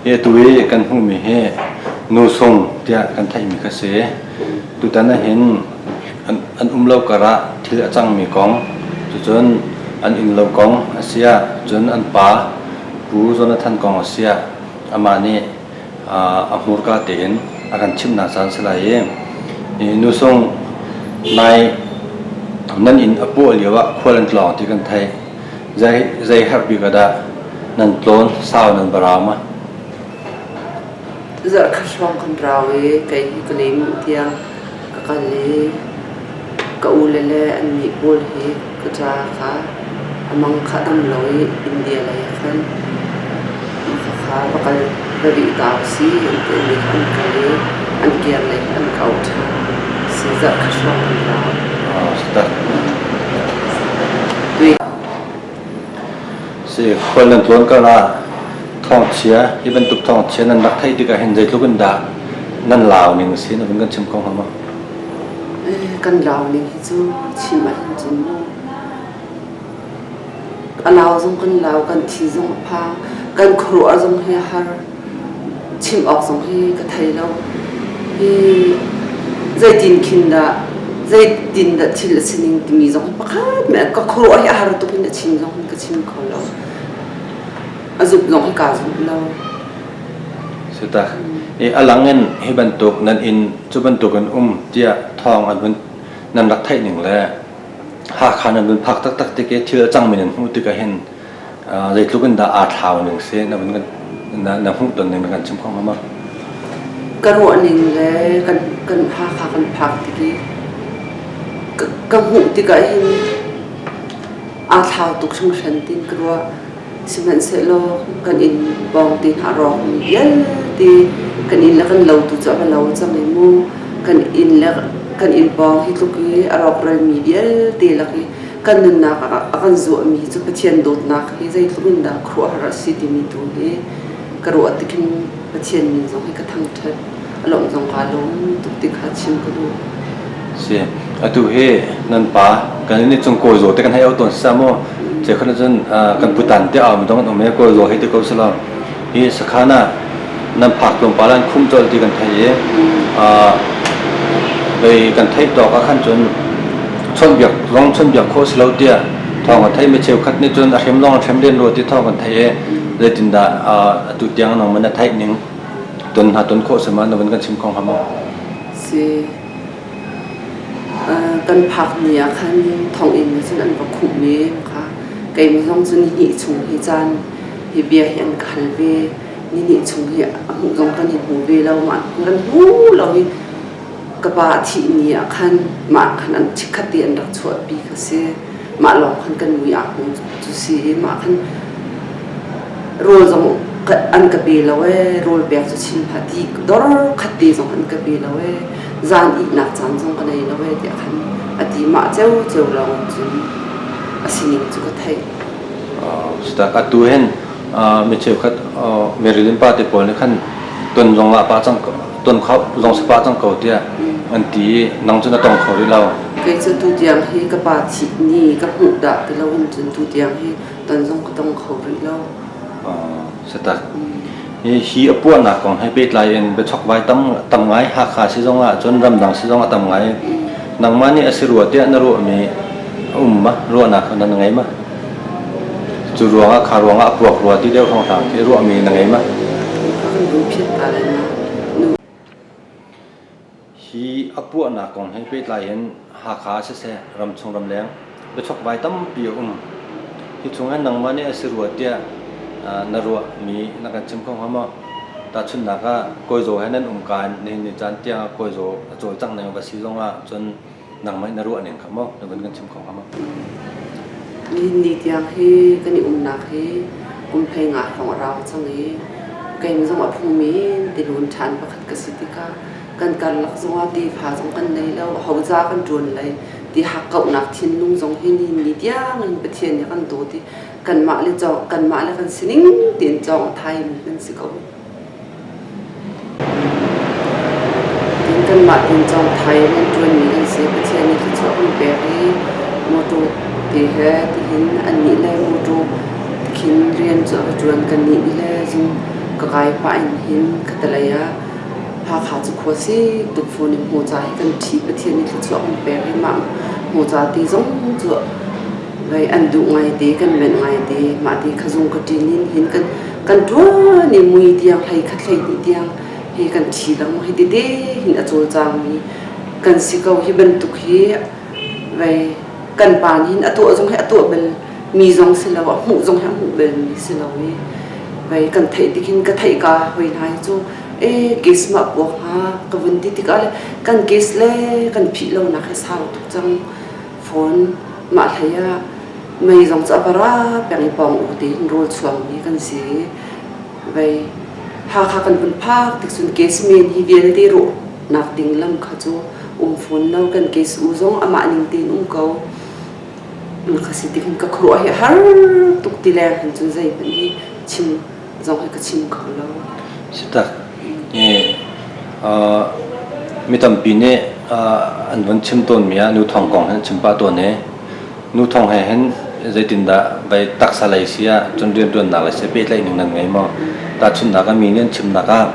Hi atu i kan hmuhmi hi nu sung tiah kan theihmi kha si. Tutan ahhin an um lo karah thil a cangmi kong, cucun an innlo kong a si ah, cun an pa Pu Jonathan kong a si ah, amah nih a hmurka tein a kan chimhnak caan si lai i nu sung nai nan inn a puah lio ah khual an tlawng ti kan theih. Zei herh bik ah dah nan tlawn sau nan va rau ma? Zarhkhat hrawng kan rau i kei hi ka lehmih tiang ka kal i ka ule le annih pawl hi ka ṭa kha a mang kha a dam lo i India lei ah khan khakha va kal va rih ta usih an ti. Annih kha an kal i an kir lei kha an ka auh ṭhan. Si zarhkhat hrawng kan rau. Si khual nan tlawn kal ah thawngchia hi bantuk thawngchia nan rak theih tikah hin zeitluk in dah nan lau ning a si na vun kan chim kho hnga maw? Kan lau ning hi cu chim ahhin cun mu a lau zong kan lau kan thi zong a phang kan khuaruah zong hi a har. Chim awk zong hi ka thei lo. Hi zeitin khin dah zeitin dah thil a si ning timi zong hi pakhat men ka khuaruah hi a har tuk in a chim zong ka chim kho lo. A zumh zong hi kaa zumh lo. Sita. I a lang in hi bantuk nan inn cu bantuk in um tiah thawng an vun nan rak theih ning le Hakha nan vun phak taktak tik i thil a cangmi nan hmuh tikah hin zeitluk in dah aa thlau ning si na vun na hmuh ton ning na kan chim kho hnga ma? Ka ruah ning le kan kan Hakha kan phak tik i ka hmuh tikah hin aa thlau tuk hringhran tin ka ruah. Sihmanhsehlaw kan inn pawng te hna rawkmi vialte kan inn le kan lo tu cu a va lo cang i mu kan inn le kan inn pawng hi tluk i a rawkralmi vialte lak i kan nunnak ah a kan zuahmi cu Pathian dawtnak hi zeitluk in dah khuaruahhar a si timi tu hi ka ruah tikin Pathian min zong hi ka thangṭhat a lawmh zong kaa lawm tuk ti kha chim ka duh. Si atu hi nan pa kan nih cung kawi zaw te kan hei au tawn sa mu che khan cun kan putan te au mi dong an um e kawi zaw hei ti ko selaw hi sakhan ah nan phak tlawmpal an khum colh ti kan theih i bei kan theih tawk ah khan cun chawnhbiak zong chawnhbiak khawh si lo tiah thawng kan theih mi cheukhat nih cun a hrem zong an hrem len rua ti thawng kan theih i zeitindah atu tiang nangmah na theih ning ton hna ton khawh si ma na vun kan chim kho hnga maw? Si kan phak ni ah khan thonginn cun an va khumh mi kha keimah zong cu nihnih chung hi caan hi bia hi an ka hal ve nihnih chung hi a hmuh zong kan i hmu ve lo mah kan hmu lo hi ka pa a thih ni ah khan mah khan an chikkhat te an rak chuahpi kha si mah lawng khan kan mui aa hmu cu si i mah khan rawl zong an ka pe lo ee rawl pek cu chim hlah ti dor khat te zong an ka pe lo ee zan ihnak caan zong ka nei lo ee tiah khan a ti mah ceu ceu lawng cun a sining cu ka theih. Atu hin mi cheukhat Marilyn pa te pawl nih khan ton zong ah pa cang ton kho zong si pa cang ko tiah an ti i nang cu na tong kho rih lo. Kei cu tu tiang hi ka pa thih ni ka hmuh dah ti lo in cun tu tiang hi ton zong ka tong kho rih lo. Satak. Hi a puahnak kong he pehtlai in biachokvai tam tam ngai Hakha si zong ah cun ramdang si zong ah tam ngai. Nangmah nih a si rua tiah na ruahmi a um ma? Ruahnak na ngei ma? Cu ruangah kha ruangah a puak rua ti deuh hrawnghrang khi ruahmi na ngei ma? Kan bu phiat ta lai ma? Hi a puahnak kong he pehtlai in Hakha siseh, ramchung ramleng biachokvai tampi a um. Hi chung hin nangmah nih a si rua tiah na ruahmi na kan chim kho hnga maw? Tahchunhnak ah, Kawi Zaw he nan um ka in nihin ni caan tiang ah Kawi Zaw a cawlcangh ning va si zong ah cun nangmah nih na ruah ning kha maw na vun kan chim kho hnga maw? Nihin ni tiang hi kan i umnak hi kum 15 hrawng a rau cang i keimah zong a phungmi in tilun ṭhan pakhat ka si tikah kan karlak zongah tefa zong kan nei lo hoza kan ṭuan lei ti hakkauhnak thinlung zong hi nihin ni tiang in Pathian nih kan dawt i kanmah le kanmah le kan sining tein cawng a thaimi kan si ko. Tin kanmah tein cawng thai rian ṭuanmi kan si. Pathian nih thluachuah kan pek i motor te he tihin annih le motor tikhin rian cu a va ṭuan kannih nih le zung. Ka kai pah in hin khatalei ah Hakha cu khua si tuk fawn in hmuca hi kan ṭhi. Pathian nih thluachuah kan pek i mah hmuca ti zong cu vei an duh ngaite, kan menh ngaite. Mah ti khazung ka ṭin in hin kan kan ṭuan i mui tiang hlei khat hlei hnih tiang hi kan ṭhi lengmang. Hi tete hin a cawlcangmi kan si ko. Hi bantuk hi vei kan pa nih hin a tuah zong hi a tuah bal mi zong si lo, a hmuh zong hi a hmuh bal mi si lo i vei kan theih tik hin ka theih ka hoi hna hi cu e gas mah puak hnga ka vun ti tikah le kan gas le kan phih lonak hi sau tuk cang fawn. Mah hlei ah mei zong cu a va ra peng i pawng u tein rawl chuang mi kan si. Vei Hakha kan vun phak tik cun gas men hi vialte rawh nak ding lam kha cu um fawn lo. Kan gas u zong amah ning tein um ko. Kha si tik hin ka khuaruah hi a har tuk ti leng hin cun zeihmanh hi chim zong hi ka chim kho lo. Si tak. Mi tampi nih an vun chim tawnmi ah nu thong kong hin chim pah tawn i nu thong he hin zeitindah vai taksa lei si ah cun rianṭuannak lei si pehtlaih ning nan ngei maw? Tahchunhnak ah mi nih an chimnak ah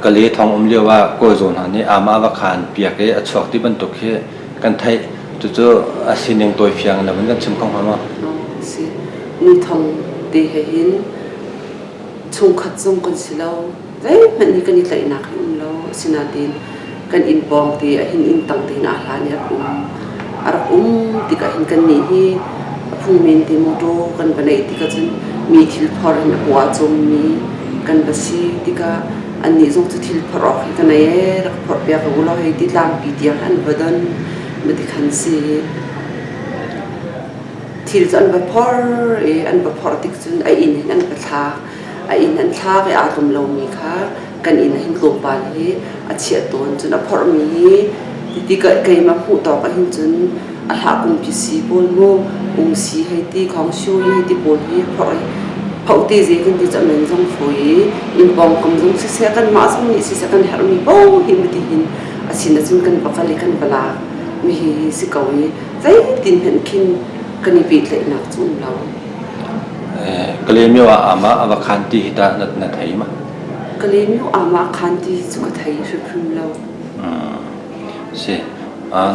Kale thong um lio ah Kawl zaw hna nih amah va kha an piak i a chuak ti bantuk hi kan theih. Cucu a sining tawi fiang in na vun kan chim kho hnga maw? Si. Nu thong te he hin chungkhat zong kan si lo. Zeihmanh hi kan i tlaihnak hi um lo. Asinain kan inn pawng te ah hin inn tang te in aa hlan i a rak um. A rak um tikah hin kannih hi a phungmen te motor kan va neih tikah cun mi thil phor in a pua cawmmi kan va si tikah annih zong cu thil phorh awk hi ka nei ee, rak phorh piak u law hei ti tlangpi tiang an va don. Mati khan si. Thil cu an va phor i an va phorh tik cun a inn hin an va thlak. A inn an thlak i aa tlum lomi kha kan inn ah hin tlawmpal hi a chiah tawn. Cun a phorhmi hi ti keimah hmuh tawk ahhin cun a hlah kungpi si pawl mu, ungsi hei ti, khawngshu hei ti pawl hi a phorh i phoh te ze kan ti cu a men zong fawi i inn pawngkam zong siseh kanmah zong nih siseh kan herhmi paoh hi mati hin a sin ahcun kan va kal i kan va lak mi hi si ko i zeitin hmanh khin kan i pehtlaihnak cu um lo. Kalaymyo ah amah a va khan ti hi tah na thei ma? Kalaymyo amah khan ti hi cu ka thei hrimhrim lo. Si.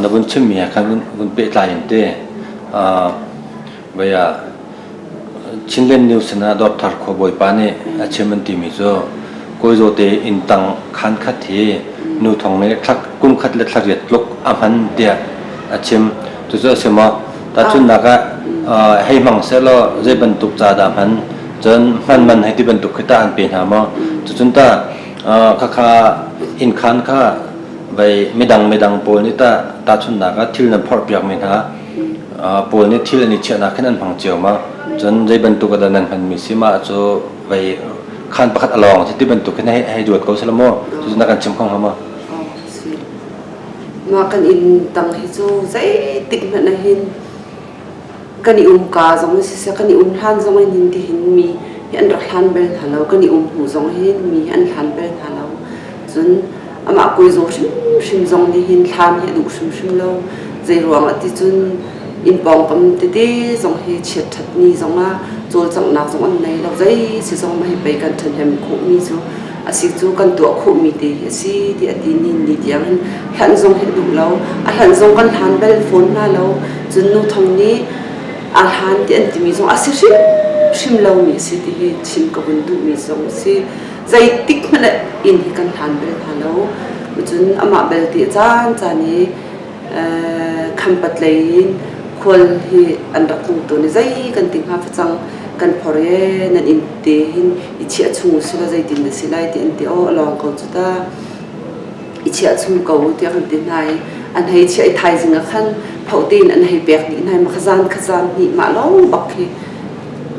Na vun chimmi ah khan vun pehtlai in te vai ah Chinland News sinah Dawtthar khua bawipa nih a chim an timi cu Kawizaw te inn tang khan khat hi nu thong nih thla kum khat le thla riat tluk a hman tiah a chim. Cucu a si maw? Tahchunhnak ah hei hmang sehlaw zei bantuk ca dah hman, cun hman man hei ti bantuk khi tah an pe hna maw? Cucun tah khakha inn khan kha vei midang midang pawl nih tah tahchunhnak ah thil nan phorhpiakmi hna pawl nih thil an i chiahnak khin an hmang cio ma? Cun zei bantuk ah dah nan hmanmi si mah cu vei khaan pakhat a lawng ti bantuk khin hei ruat ko selaw maw? Cucu na kan chim kho hnga maw? Mah kan inn tang hi cu zeitik hmanh ah hin kan i umka zong in siseh, kan i um hlan zong in hin tihin mi hi an rak hlan bal hna lo. Kan i um hnu zong hin mi hi an hlan bal hna lo. Cun amah kawi zaw hrimhrim zong nih hin hlan hi a duh hrimhrim lo. Zei ruangah ti cun inn pawngkam tete zong hi chiat ṭhat ni zongah cawlcanghnak zong an nei lo. Zei si zong mah hi pei kan ṭhahnem khawhmi cu a si cu kan tuah khawhmi te hi a si ti a ti ni ni tiang hin hlanh zong hi a duh lo. A hlanh zong kan hlan bal fawn hna lo. Cun nu thong nih a hlan ti an timi zong a si hrimhrim lomi a si ti hi chim ka vun duhmi zong a si. Zeitik hmanh ah inn hi kan hlan bal hna lo. Cun amah belte a caan caan i khampat lei in khual hi an rak tlung tawn i zei kan ti hnga facang kan phor e nan inn te hin i chiah chung si la zeitin na si lai ti an ti. Aw, a lawng ko cu ta, i chiah chung ko tiah kan ti hna i an hei chiah i thaizing ah khan phoh tein an hei pek dih hna i mah zan kha zan hnih mah lawng bak khi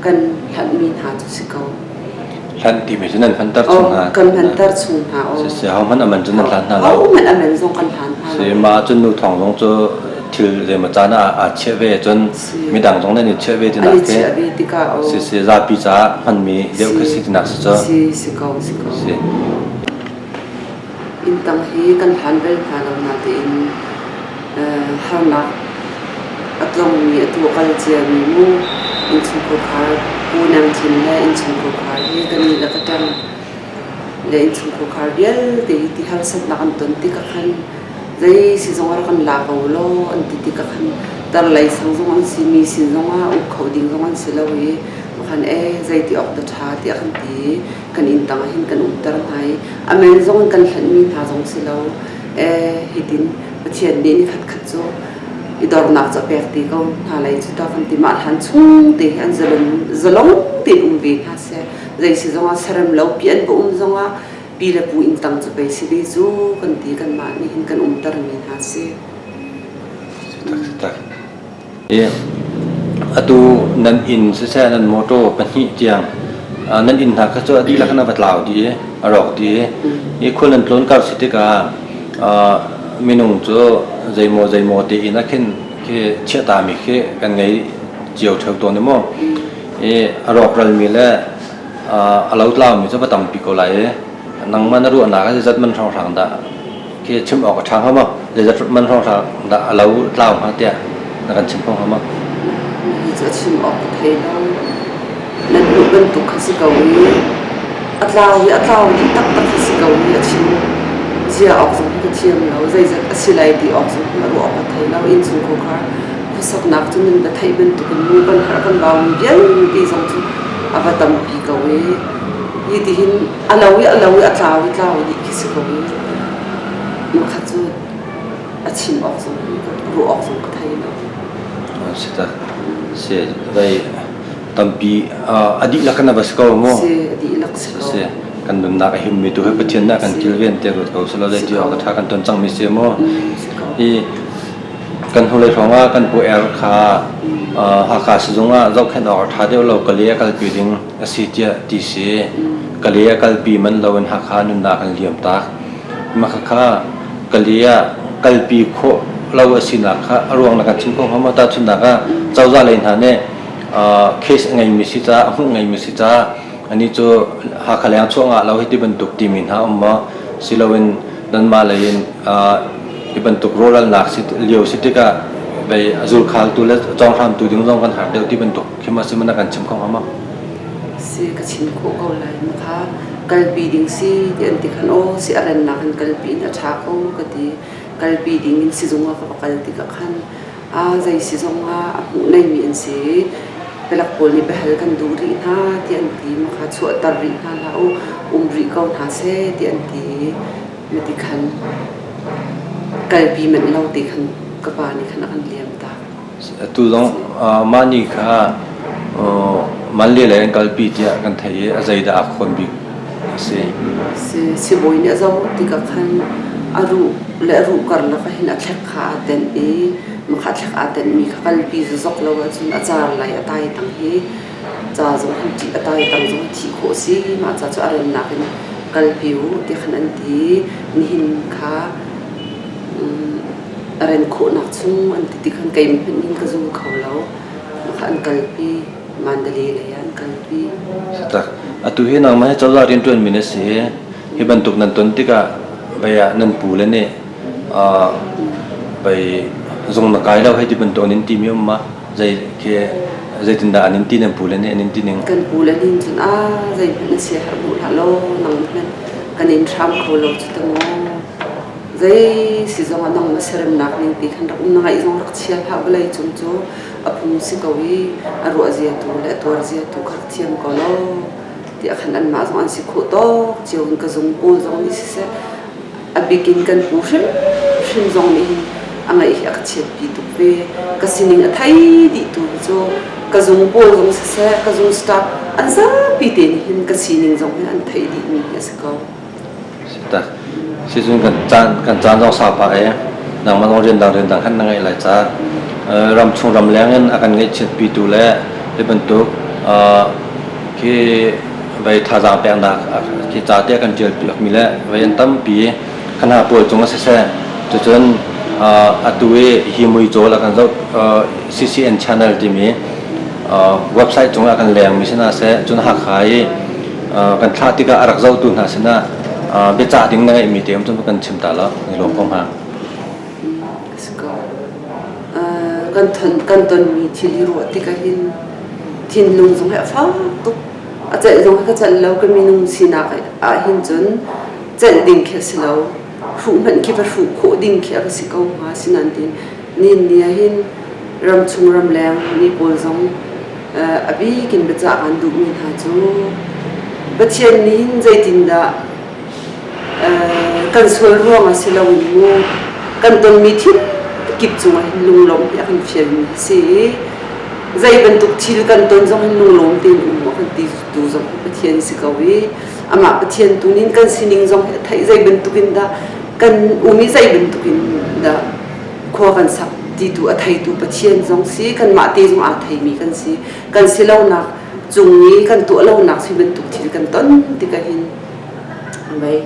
kan hlanhmi hna cu si ko. Hlanh timi cu nan hmanter chung hna. Kan hmanter chung hna. Si si, hohmanh a man cu nan hlan hna lo. Hohmanh a man zong kan hlan hna lo. Si, mah cun nu thong zong cu thil zeimaw caan ah aa chiah ve cun midang zong nan i chiah ve tinak An i chiah ve tikah si si, zapi caah hmanmi deuh khi si tinak si cu. Si si ko, si ko. Si. Inn tang hi kan hlan bal hna lo natein harnak a tlongmi, atu a kal ciami mu innchungkhar khar Pu Nang Thin le innchungkhar hi kan nih le ka ṭang le innchungkhar vialte hi ti harsatnak an ton tikah khan zei sizung ah rak kan la ko law an ti tikah khan tarlei sang zong an si mi sin zongah uk kho ding zong an si lo i khan ee zei ti awk dah ṭha tiah kan ti i kan inn tang ah hin kan umter hna i a men zong in kan hlanhmi hna zong si lo ee hitin Pathian nih ni khatkhat cu i dornak cu a pek ti ko hna lai cu ta kan ti. Mah hlan chung te hi an zalon zalong tein um ve hna seh, zei si zongah serem lo pi an va um zongah pi le pu inn tang cu pei si ve cu kan ti. Kanmah nih hin kan umter mi hna si. Tak tak. Atu nan inn siseh nan motor pahnih tiang nan inn hna kha cu a dihlak in a va tlau dih i a rawk dih i khual nan tlawn kar si tikah minung cu zeimaw zeimaw te inn ah khin khi chiahtami khi kan ngei cio ṭheo tawn i mu. I a rawkralmi le a lotlaumi cu va tampi ko lai i nangmah na ruahnak ah zeizat man hrawnghrang dah khi chim awk a ṭha hnga maw? Zeizat man hrawnghrang dah a lo tlau hnga tiah na kan chim kho hnga maw? Hi cu a chim awk ka thei lo. Nan hmuh bantuk kha si ko i a tlau i a tlau dih taktak kha si ko i a chim zia awk zong hi ka thiam lo. Zeizat a si lai ti awk zong hi a ruah awk ka thei lo. Innchungkhar khuasaknak cu nan va theih bantukin mu kan herh kan baumi vialte zong cu a va tampi ko i hi tihin a lo i a lo i a tlau i tlau dih khi si ko i makhat cu a chim awk zong ruah awk zong ka thei lo. Si ta si vai tampi a dihlak kan va si ko mu. Si a dihlak si ko. Si kan nunnak a himmi tu hi Pathian nih a kan kilven te ruat ko selaw zei ti awk a ṭha kan ton cangmi si mu. Hi kan hnulei hrawng ah kan pu er kha Hakha sizung ah zohkhenh awk a ṭha deuh lo Kale a kalpi ding a si tiah ti si. Kale a kalpi manh loin Hakha nunnak an liam tak. Mah khakha Kale ah kalpi khawh lo a sinak kha a ruang na kan chim kho hnga maw? Tahchunhnak ah cozah lei hna nih case a ngeimi si caah a hmuh ngeimi si caah anih cu Hakha leng chuah ngah lo hi ti bantuk timi hna um maw? Siloin nanmah lei in hi bantuk rawhralnak lio si tikah vei a zulkhaltu le cawnghramtu ding zong kan har deuh ti bantuk khi ma si na kan chim kho hnga maw? Si ka chim khawh ko lai. Ma kha kalpi ding si ti an ti khan aw si a rannak in kalpi in a ṭha ko ka ti. Kalpi ding in sizung ah ka va kal tikah khan a zei sizung ah a hmuh neimi an si. Palek pawl nih biahal kan duh rih hna ti an ti. Ma kha chuahter rih hna hlah u, um rih ko hna seh ti an ti. Na ti khan kalpi manh lo ti khan ka pa nih khan a kan liam tak. Atu zong mah ni kha Manle lei an kalpi tiah kan theih i a zeidah aa khawn bik a si? Sibawi nih a zoh tikah khan a ruh le a ruh karlak ah hin a thlek kha aa tenh i mah thlek aa tenhmi kha kalpi zokzok lo ahcun a car lai a tai tang hi ca zong han ṭih a tai tang zong thih khawh si mah ca cu a rennak in kalpi u ti khan an ti. Nihin kha a ren khawhnak chung an ti ti khan keimah hmanh hin ka zum kho lo. Kha an kalpi Mandalay lei ah an kalpi. Tak. Atu hi nangmah hi cozah rianṭuanmi na si. Hi bantuk nan ton tikah vei ah nan pu le nih vei zung na kai lo hei ti bantuk an in timi um ma? Zei khi zeitindah an in ti nan pu le nih an in ti ning? Kan pu le nih cun a zeihmanh na sia herh duh hlah law nang hmanh kan in hram kho lo cu ta maw. Zei si zong ah nang na seremnak ning ti khan rak um na ngaih zong rak chia hlah. Vawlei cung cu a phung si ko i a ruah zia tu le a tuar zia tu kha rak thiam ko law tiah khan anmah zong an si khawh tawk cio in ka zung pawl zong nih siseh a bik in kan pu hrimhrim zong nih hin a ngaih hi a ka chiatpi tuk ve. Ka sining a thei dih tu hi cu ka zung pawl zong siseh ka zung staff an zapi te nih hin ka sining zong hi an theih dihmi hi a si ko. Sizung kan caan zong sau pah i nangmah zong rian dang rian dang khan na ngeih lai caah ramchung ramleng in a kan ngaihchiatpitu le hi bantuk khi vei thazaang peknak khi ca te a kan ṭial piakmi le vei an tampi kha hna pawl cung ah siseh cucun atu i hi muicawl a kan zoh CCN channel timi website cung ah kan lengmi si hna seh cun Hakha i kan thlah tikah a rak zohtu hna sinah biacah ding na ngeihmi te um cun kan chim ta lo ni lawm ko hnga. Kan ton kan tonmi thil hi ruah tikah hin. Thinlung zong hi a fak tuk. A celh zong hi ka celh lo. Ka minung sinak ah hin cun celh ding khi a si lo. Hruh hmanh khi va hruh khawh ding khi a va si ko hnga. Sinain tiin nihin ni ah hin ramchung ramleng mi pawl zong a bik in biacah kan duhmi hna cu Pathian nih hin zeitindah kan sual ruangah si loin mu kan tonmi thil kip cungah hin lunglawmh hi a kan fialmi a si i zei bantuk thil kan ton zong hin lunglawm tein um a kan ti tu zong hi Pathian si ko i amah Pathian tu nih kan sining zong hi a theih zei bantukin dah kan um i zei bantukin dah khua kan sak ti tu a theitu Pathian zong si kanmah te zong aa theimi kan si kan si lonak cung i kan tuah lonak si bantuk thil kan ton tikah hin Mei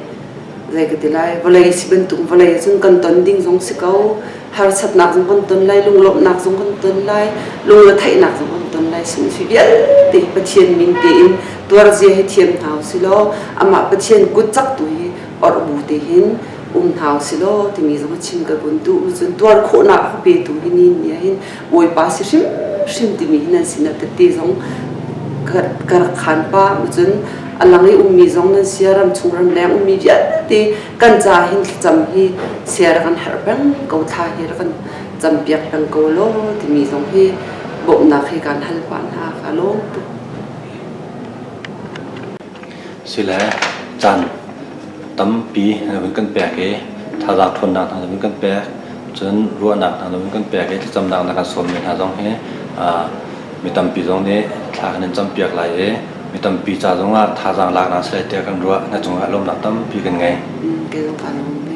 zei ka ti lai vawlei si bantuk vawlei cun kan ton ding zong si ko harsatnak zong kan ton lai lunglawmhnak zong kan ton lai lungretheihnak zong kan ton lai sin si vialte Pathian min tein tuarzia hi thiam hna usih law amah Pathian kut cak tu hi orh bu te hin um hna usih law timi zong chim ka vun duh cun tuar khawhnak a petu hi ni ni hin Bawipa si hrim hrim timi hi nan sinah tette zong ka rak khan pa cun a lang i ummi zong nan sia ram chung ram leng ummi vialte kan ca hin thlacam hi sia rak kan herh peng ko thla hi rak kan campiak peng ko law timi zong hi bawmhnak hi kan hal pah hna ka lawm tuk. Sile caan tampi na vun kan pek i thazaang ṭhawnnak hna na vun kan pek cun ruahnak hna na vun kan pek i thlacamnak na kan sawmmi hna zong hi mi tampi zong nih thla kan in campiak lai i mi tampi ca zongah thazaang laknak si lai tiah kan ruah. Na cungah lawmnak tampi kan ngei. Kei zong kaa lawm.